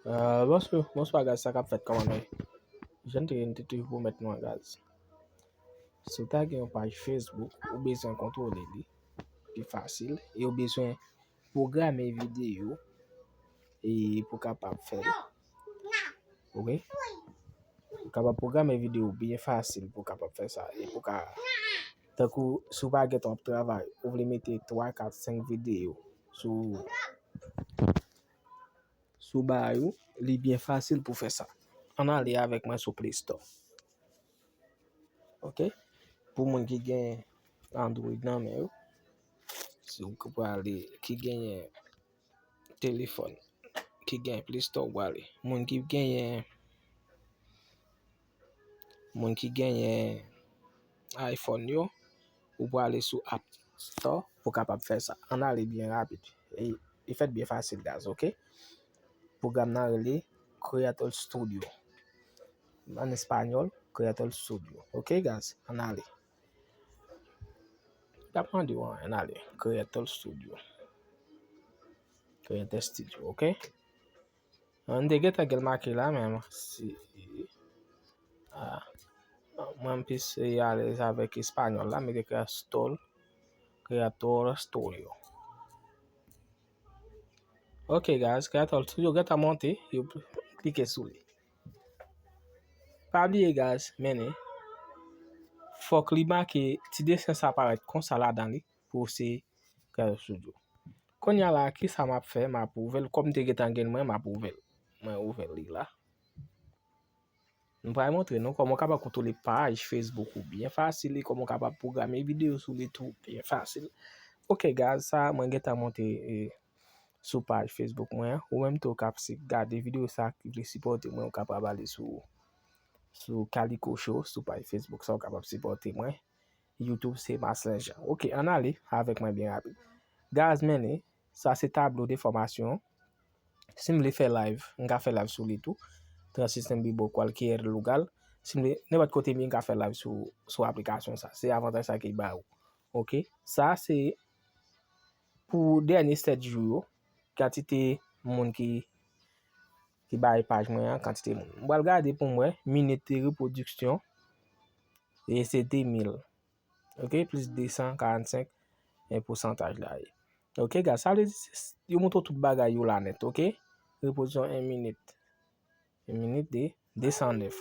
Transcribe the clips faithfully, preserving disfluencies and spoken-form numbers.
Uh, bonswa, bonswa guys, sa k ap fèt, kòman nou ye? Jan te, te toujou pwomèt nou an guys. Si w ta gen yon paj Facebook, ou bezwen kontwole li pi fasil, e ou bezwen pwograme videyo e pou kapab fè l. Ok? Ou kapab pwograme videyo byen fasil pou kapab fè sa. E pou ka, tankou si w pa gen twòp travay, ou vle mete twa, kat, senk videyo sou sou bagay ou, li byen fasil pou fè sa. Ann ale avèk mwen sou Play Store. Ok? Pou moun ki gen Android nan men yo, si w prale, ki genyen telefòn, ki gen Play Store, ou prale. Moun ki genyen moun ki genyen iPhone yo, ou prale sou App Store pou kapab fè sa. Ann ale byen rapid. E, li fèt byen fasil, guys, ok? Pwogram nan rele Creator Studio. An espanyòl, Creator Studio. Ok, guys, ann ale. L ap mande w anyen, ann ale. Creator Studio. Creator Studio, ok? An, m te gentan gen l make la, men si, ah, mwen m plis alèz avèk espanyòl la, mete Creator, Creator Studio. Ok, guys, Creator Studio gentan monte, yo klike sou li. Pa bliye, guys, mennen, fòk li make ti desen sa parèt konsa ladan li pou se Creator Studio. Kounye a la, kisa m ap fè? M ap ouvè l. Kòm m te gentan gen mwen, m ap ouvè l. Mwen ouvè li la. M pral montre nou kòman w kapab kontwole paj Facebook ou byen fasil, e kòman w kapab pwograme videyo sou li tou byen fasil. Ok, guys, sa mwen gentan monte, e, sou paj Facebook mwen an. Ou menm tou k ap si-, gade videyo sa, ki vle sipòte mwen, ou kapab ale sou, sou Calico Show, sou paj Facebook sa, ou kapab sipòte mwen. YouTube se Marcelin Jean. Ok, ann ale avèk mwen byen rapid. Guys, mennen, sa se tablo de fòmasyon. Si m vle fè live, m ka fè live sou li tou. Trente-six en vivo, cualquier lugar. Si m vle, nenpòt kote m ye, m ka fè live sou, sou aplikasyon sa. Se avantaj sa ke l ba ou. Ok? Sa se pou dènye sèt jou yo, kantite moun ki, ki bay paj mwen an, kantite moun. M pral gade pou m wè minit de repwodiksyon. E se de mil. Ok, plis de san karannsenk, e pousantaj la ye. Ok, guys, sa vle di, se, yo montre w tout bagay yo la nèt, ok? Repwodiksyon en minit. En minit de de san nèf.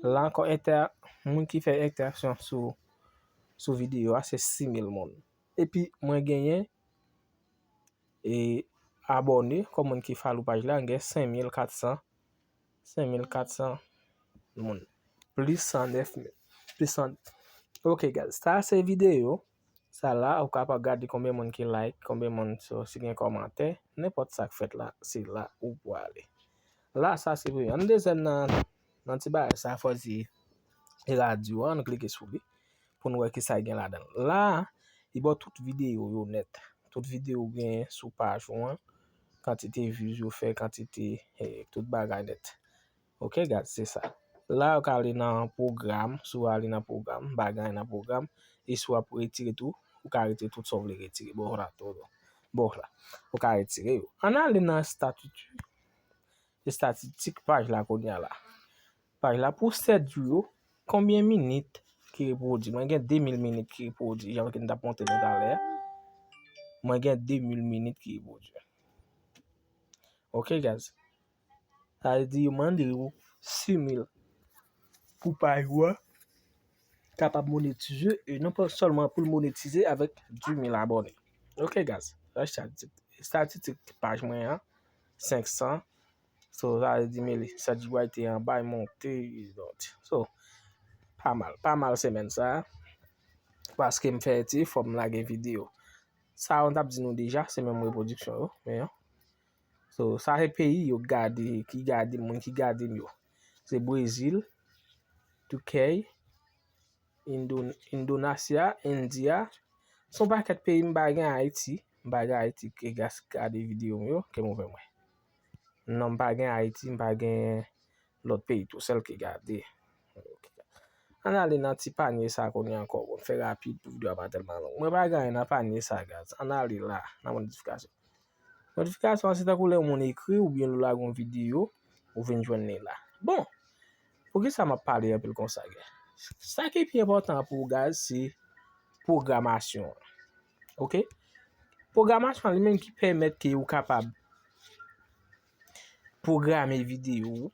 La ankò, entè-, moun ki fè entèraksyon sou, sou videyo a, se sis mil moun. Epi, mwen genyen, e, abòne, kòm moun ki follow paj la, m gen senk mil kat san, senk mil kat san moun. Plis san nèf mil. Plis san. Ok, guys, sa se videyo. Sa la, ou kapab gade konbyen moun ki like, konbyen moun, so, si gen kòmantè, nenpòt sa k fèt la, se la ou pwale. La, sa se premye. Ann desann nan, nan ti bagay sa, fò di radyo a, ann klike sou li, pou n wè kisa gen ladan l. La, li ba w tout videyo yo nèt. Tout videyo w gen sou paj ou an, kantite views yo fè, kantite, eh, tout bagay nèt. Ok, guys, se sa. La, ou ka ale nan pwogram, si w ale nan pwogram, bagay nan pwogram, e si w ap retire tou, ou ka retire tout sa w vle retire. Bò la, tou, bò la. Ou ka retire yo. Ann ale nan estati-, estatistik paj la kounye a la. Paj la pou sèt jou yo, konbyen minit ki repwodui? Mwen gen de mil minit ki repwodui, jan ke m t ap montre nou talè a. Mwen gen de mil minit ki repwodui. Ok, guys. Sa vle di yo mande ou sis mil pou paj ou a kapab monetize, e non pa sèlman pou l monetize avèk dis mil abòne. Ok, guys. Sa estatistik, estatistik paj mwen an, senk san. So, sa vle di, men li, sa di, te anba, e monte, e monte. So, pa mal, pa mal semèn sa. Paske m fè ti efò, m lage videyo. Sa, m t ap di nou deja, se menm repwodiksyon yo, men, so, sa se peyi yo gade, ki gade, moun ki gade m yo. Se Brezil, Tikèy, Indo-, Indonasya, India. Se yon pakèt peyi, m pa gen Ayiti. M pa gen Ayiti ke gas gade videyo m yo, ke m ouvè mwen. Non, m pa gen Ayiti, m pa gen lòt peyi tou, sèl ke gade. Ann ale nan ti panye sa kounye a ankò. Bon, fè rapid pou videyo a pa tèlman long. Mwen pa gen anyen nan panye sa, guys. Ann ale la, nan modifikasyon. Modifikasyon an, se tankou lè yon moun ekri oubyen l lage yon videyo, ou vin jwenn li la. Bon, poukisa m ap pale anpil konsa, guys? Sa ki pi enpòtan pou ou, guys, se pwogramasyon an. Oke? Pwogramasyon an li menm ki pèmèt ke ou kapab pwograme videyo ou.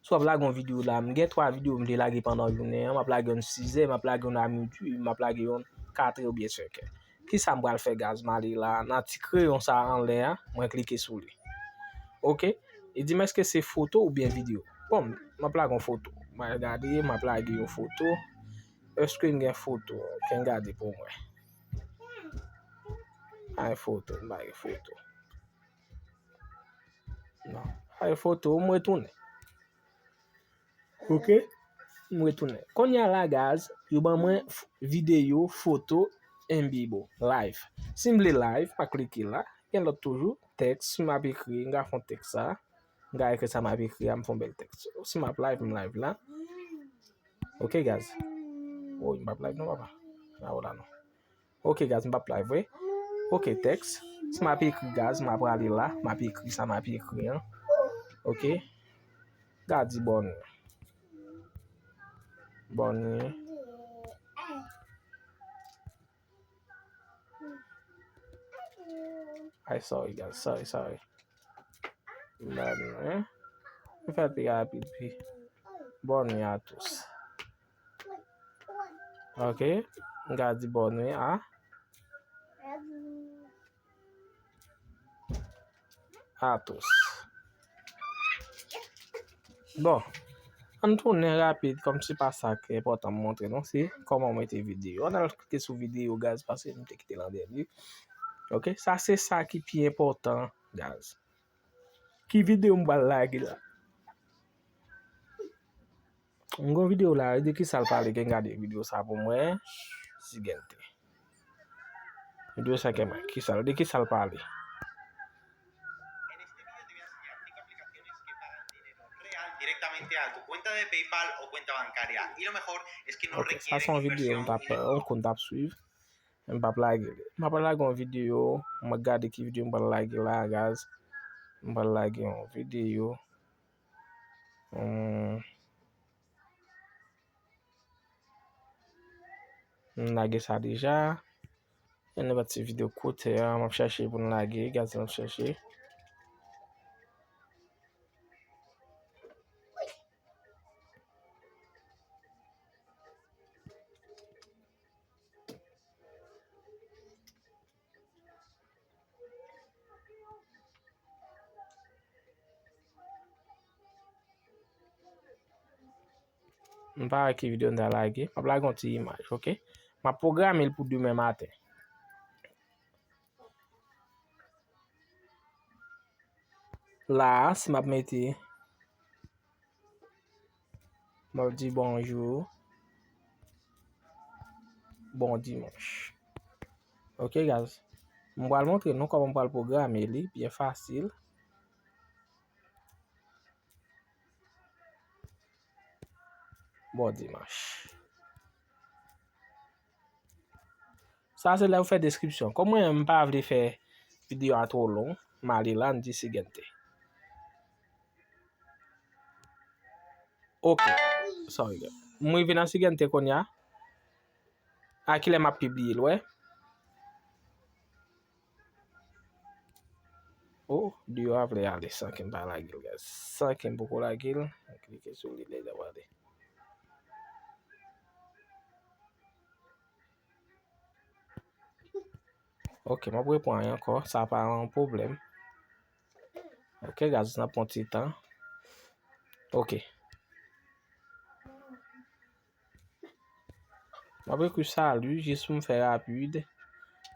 Si w ap lage yon videyo la, m gen twa videyo m vle lage pandan jounen an, m ap lage youn sizè, m ap lage youn a midi, m ap lage youn katrè oubyen senkè. Kisa m pral fè, guys? M ale la, nan ti kreyon sa a anlè a, mwen klike sou li. Oke? Li di m èske se foto oubyen videyo. Bon, m ap lage yon foto. M al gade, m ap lage yon foto. Èske m gen foto? Ken gade pou mwen. Ay foto, m pa gen foto. Non. Ay foto, m retounen. Oke? M retounen. Kounye a la, guys, yo ban mwen f- videyo, foto, en vivo, live. Si m vle live, m a klike la. Gen lòt toujou, tèks, si m ap ekri, m ka fè yon tèks sa. M ka ekri sa m ap ekri a, m fè yon bèl tèks. Si m ap live, m live la. Oke, guys. Woy, m p ap live non, papa. A, w la non. Oke, guys, m p ap live vre. Oke, tèks. Si m ap ekri, guys, m ap prale la. M ap ekri sa m ap ekri an. Oke. Gade bòn. Bòn. Ay, sorry, guys. Sorry, sorry. Bòn, hein? M fè l pi rapid, pi. Bonne nuit à tous. Ok. M ka di bonne nuit à, à tous. Bon. Ann tounen rapid, kòm se pa sa ki enpòtan m montre nou, se kòman w mete videyo. Ann al klike sou videyo, guys, paske m te kite l an dènye. Ok, sa se sa ki pi enpòtan, guys. Ki videyo m pral lage la? M gon videyo la, de ki sa l pale, gen gade videyo sa pou mwen. Sigente. Videyo sa gen mwen. Ki sa, de ki sa l pale? Directamente a tu cuenta de PayPal o cuenta bancaria. Y lo mejor es que no requiere inversión. Ok, sa se yon videyo m t ap, yon kou m t ap swiv. M p ap lage li. M ap lage yon videyo. M ap gade ki videyo m pral lage la, guys. M pral lage yon videyo. Hmm. M lage sa deja. Yon pati videyo kout, m ap chèche pou n lage, gade sa m ap chèche. M pa wè ki videyo m ta lage. M ap lage yon ti imaj, ok? M ap pwograme l pou demen maten. La a, si m ap mete, m ap di bonjou, bon dimanch. Ok, guys. M pral montre nou kòman m pral pwograme li, byen fasil. Bon dimanch. Sa se lè ou fè deskripsyon. Kòm mwen, m pa vle fè videyo a twò long, m ale la, m di siguiente. Ok. Sorry, guys. M rive nan siguiente kounye a. A kilè m ap pibliye l, wè? Oh, deyò a vle ale san ke m pa lage l, guys. San ke m poko lage l. Klike sou li, lè l ap ale. Ok, m ap repran li ankò. Sa pa yon pwoblèm. Ok, guys, n ap pran ti tan. Ok. M ap ekri salut, jis pou m fè rapid.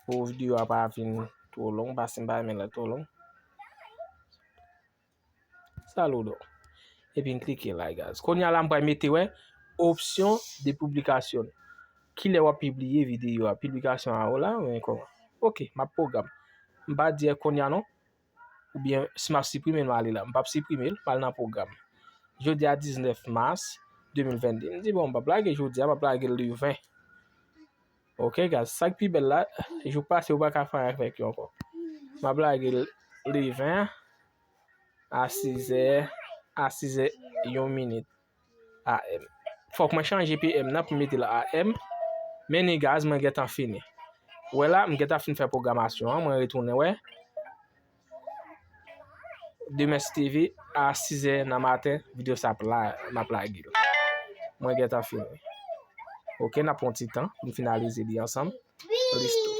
Pou videyo a pa vin twò long, paske m pa renmen lè l twò long. Saludo. Epi m klike la, guys. Kounye a la, m pral mete, wè, option de publicación. Kilè w ap pibliye videyo a? Piblikasyon a ou la, oubyen kòman? Ok, m ap pwogram. M pa di kounye a non. Oubyen, si m ap siprime l, m ale la. M p ap siprime l, m al nan pwogram. Jodi a diznèf mas de mil venn de. M di, bon, m p ap lage jodi a, m ap lage l le ven. Ok, guys, sa k pi bèl la, jou pase, ou pa ka fè anyen avèk yo ankò. M ap lage l le ven a sizè, a sizè yon minit A M. Fòk mwen chanje P M nan pou m mete l A M. Men ni guys, mwen gentan fini. Wè la, m gentan fin fè pwogramasyon an, mwen retounen wè. Demen si T V a sizè nan maten, videyo sa ap la, m ap lage l. Mwen gentan fini. Ok, n ap pran ti tan pou n finalize li ansanm. Listo.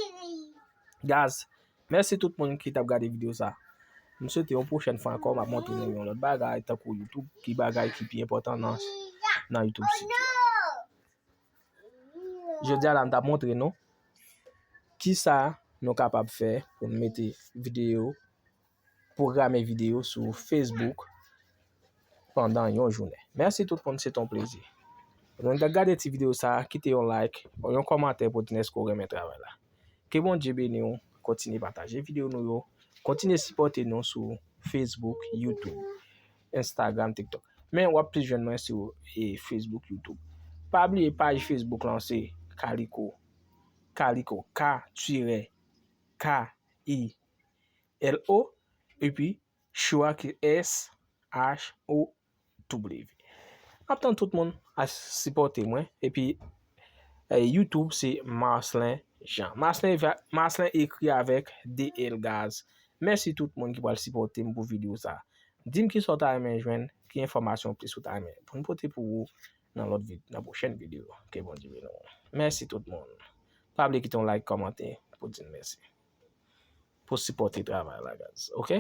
Guys, mèsi tout moun ki t ap gade videyo sa. M swete yon pwochèn fwa ankò, m ap montre nou yon lòt bagay tankou YouTube, ki bagay ki pi enpòtan nan, nan YouTube site yo. Jodi a la, m t ap montre nou kisa nou kapab fè pou n mete videyo, pwograme videyo sou Facebook pandan yon jounen. Mèsi tout moun, se t on plezi. Nou t ap gade ti videyo sa, kite yon like, yon kòmantè pou di n èske w renmen travay la. Ke Bondye beni w, kontinye pataje videyo nou yo, kontinye sipòte nou sou Facebook, YouTube, Instagram, TikTok. Men w ap plis jwenn mwen sou e, Facebook, YouTube. Pa bliye paj Facebook lan se Kaliko, Kaliko, K tirè K I L O, epi Show a ki S H O W. M ap tann tout moun a sipòte mwen, epi eh, YouTube se Marcelin Jean. Marcelin, Marcelin ekri avèk de L guys. Mèsi tout moun ki pral sipòte m pou videyo sa. Di m kisa w ta renmen jwenn, ki enfòmasyon plis ou ta renmen pou m pote pou ou nan lòt vid, nan pwochèn videyo. Ke Bondye beni w. Mèsi tout moun. Pa bliye kite yon like, kòmante pou di n mèsi. Pou sipòte travay la, guys. Ok?